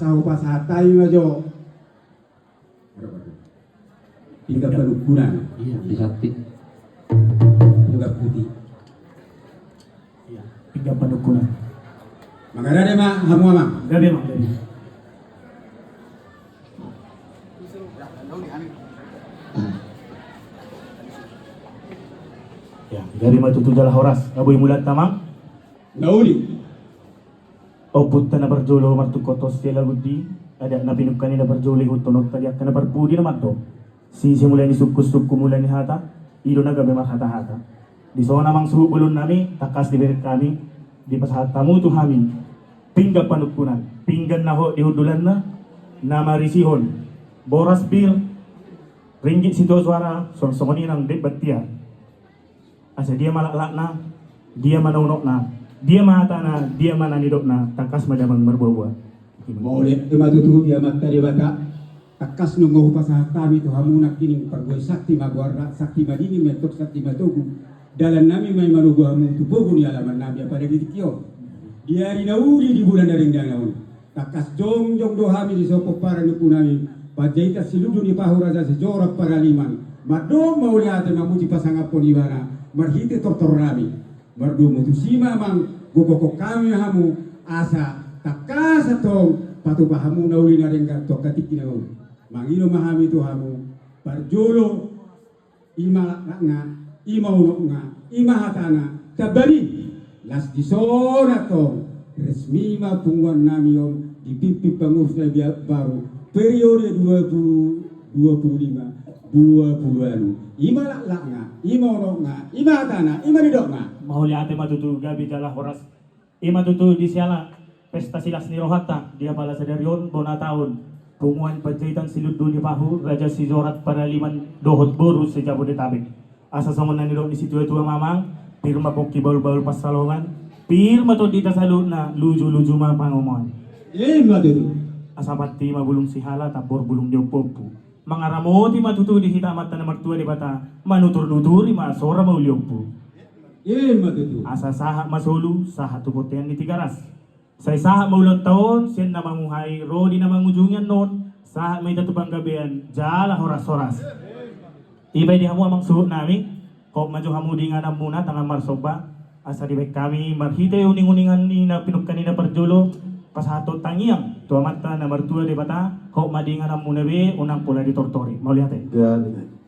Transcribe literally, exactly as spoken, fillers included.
Sahu pasahat hami ma jo. Pinggan panungkunan. Iya, bisa ti. Pinggan putih. Iya, pinggan panungkunan. Mangarade ma hamu amang. Gabe ma, gabe. Ya, gabe ma tutu jala horas. Gabe mulak tamang. Nauli. Ompunta na parjolo martungkot sialagundi, adat na pinungka ni na parjolo ihuthononta di angka na parpudi na mandok. Sise mulai ni sungkun, sungkun mulai ni hata, i do na gabe marhata-hata. Dison amang suhut bolon nami, tangkas dibereng hami, dipasahat hamu tu hami pinggan panungkunan, pinggan na hot di hundulanna, na marisihon boras pir, ringgit sitio suara, songon-songon i nang dek battia. Asa dia ma laklakna, dia ma na unokna, dia ma hatana, dia ma na nidokna, tangkas ma damang marboa-boa. Mauliate ma tutu di Amanta Debata. Tangkas nunga hupasahat hami tu hamu nangkining, pargoi sakti ma goarna, sakti madingin ma antong, sakti matogu. Dalan nami ma i manogu hamu tu pogu ni alaman nami, apala di tingki on. Di ari na uli di bulan na denggan on. Tangkas jongjong do hami di sopo para nuku nami, Panjaitan Silundu ni Pahu Raja Sijorat Paraliman, mandok mauliate mamuji pasangaphon ibana, marhite tortor nami. Mardomu tusi ma amang, gogokhon hami hamu, asa tangkas antong patupa hamu na uli na denggan tu angka tingki na uli. Mangido ma hami tu hamu, parjolo, i ma laklakna, i ma unokna, i ma hatana, tamba ni. Las dison antong, resmi ma punguan nami on dipimpin pangurus na baru, periode dua puluh, dua puluh lima, dua puluh walu. I ma laklakna, i ma unokna, i ma hatana, i ma nidokna. Mauliate ma tutu, gabe jala horas. I ma tutu di siala pesta silas ni rohanta, di apala sadari on bona taon, punguan Panjaitan Silundu ni Pahu Raja Sijorat Paraliman dohot boru se-Jabodetabek. Asa songon na nidok ni situa-tua ma amang, pir ma pongki bahul-bahul pansalongan, pir ma tondinta saluhutna, luju-luju ma pangomoan. I ma tutu. Asa panti ma bulung sihala, tambor bulung ni ompu-ompu. Mangaramoti ma tutu di hita Amanta na martua Debata, manutur-nuturi ma sora ma uli ompu. I ma tutu. Asa sahat ma solu, sahat tu bontean ni Tigaras. Sai sahat ma ulaonta on, sian na mamuhai ro di na mangujungi annon, sahat ma hita tu panggabean, jala horas-horas. I ma i di hamu amang suhut nami, hot ma jo hamu di ingananmuna tangan marsomba, asa dibaen hami marhite uning-uningan ni na pinungka ni na parjolo, pasahathon tangiang tu Amanta na martua Debata, hot ma di ingananmuna be, unang pola ditortori. Mauliate. Gabe.